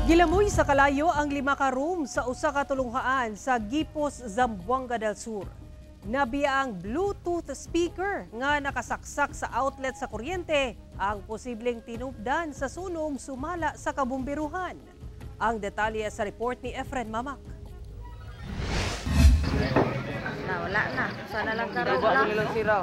Gilamoy sa kalayo ang lima ka room sa usa ka tulunghaan sa Guipos, Zamboanga del Sur. Nabiya ang Bluetooth speaker nga nakasaksak sa outlet sa kuryente ang posibleng tinubdan sa sunog, sumala sa kabumberuhan. Ang detalye sa report ni Efren Mamak. Na, wala na. Sana lang karon na.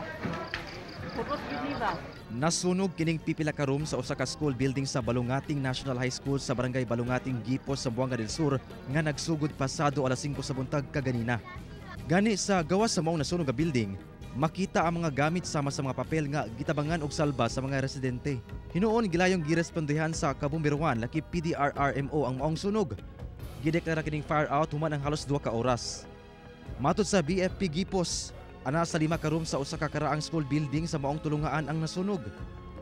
Nasunog kining pipila ka room sa usa ka school building sa Balungating National High School sa Barangay Balungating, Guipos, Zamboanga del Sur nga nagsugod pasado alas 5 sa buntag kaganina. Gani sa gawas sa maong nasunog nga building, makita ang mga gamit sama sa mga papel nga gitabangan og salba sa mga residente. Hinuon gilayong girespondehan sa kabumberuhan lakip PDRRMO ang maong sunog. Gideklara kining fire out human ang halos 2 ka oras. Matod sa BFP Guipos, ana sa lima ka room sa usa ka karaang school building sa maong tulungaan ang nasunog.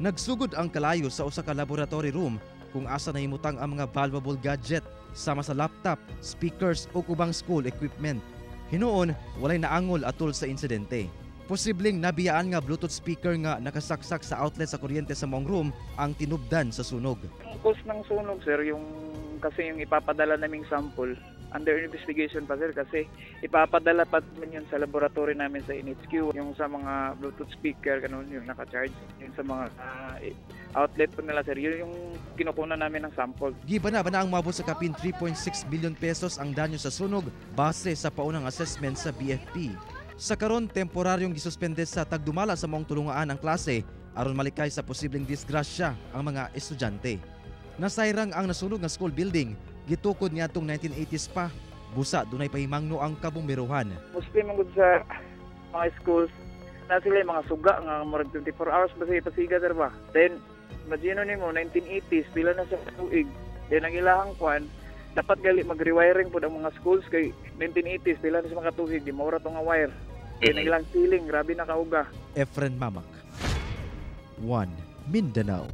Nagsugod ang kalayo sa usa ka laboratory room kung asa nahimutang ang mga valuable gadget sama sa laptop, speakers ug ubang school equipment. Hinuon, walay naangol atol sa insidente. Posibleng nabiyaan nga Bluetooth speaker nga nakasaksak sa outlet sa kuryente sa maong room ang tinubdan sa sunog. Ang cause ng sunog, sir, yung kasi yung ipapadala naming sample, under investigation pa, sir, kasi ipapadala pa man yun sa laboratory namin sa NHQ, yung sa mga Bluetooth speaker, ganun, yung naka-charge, yung sa mga outlet po nila, sir, yun yung kinukunan namin ng sample. Gibana-bana ang moabot sa kapin 3.6 billion pesos ang danyo sa sunog base sa paunang assessment sa BFP. Sa karon, temporaryong gisuspende sa tagdumala sa maong tulungaan ang klase aron malikay sa posibleng disgrasya ang mga estudyante. Nasayrang ang nasunog nga school building, gitukod niadtong 1980s pa. Busa dunay pahimangno ang kabumberuhan. Mostly man gud sa mga schools, na sila yung mga suga nga murag 24 hours ba siya ipasiga, sir, ba. Then, imagine nimo, 1980s, pila na sa tuig. Then ang ilahang kwan, dapat gali mag-rewiring pod ang mga schools kay 1980s, pila na sa mga tuig, di maura to nga wire. Then ang ilang ceiling, grabe na kauga. Efren Mamak, 1 Mindanao.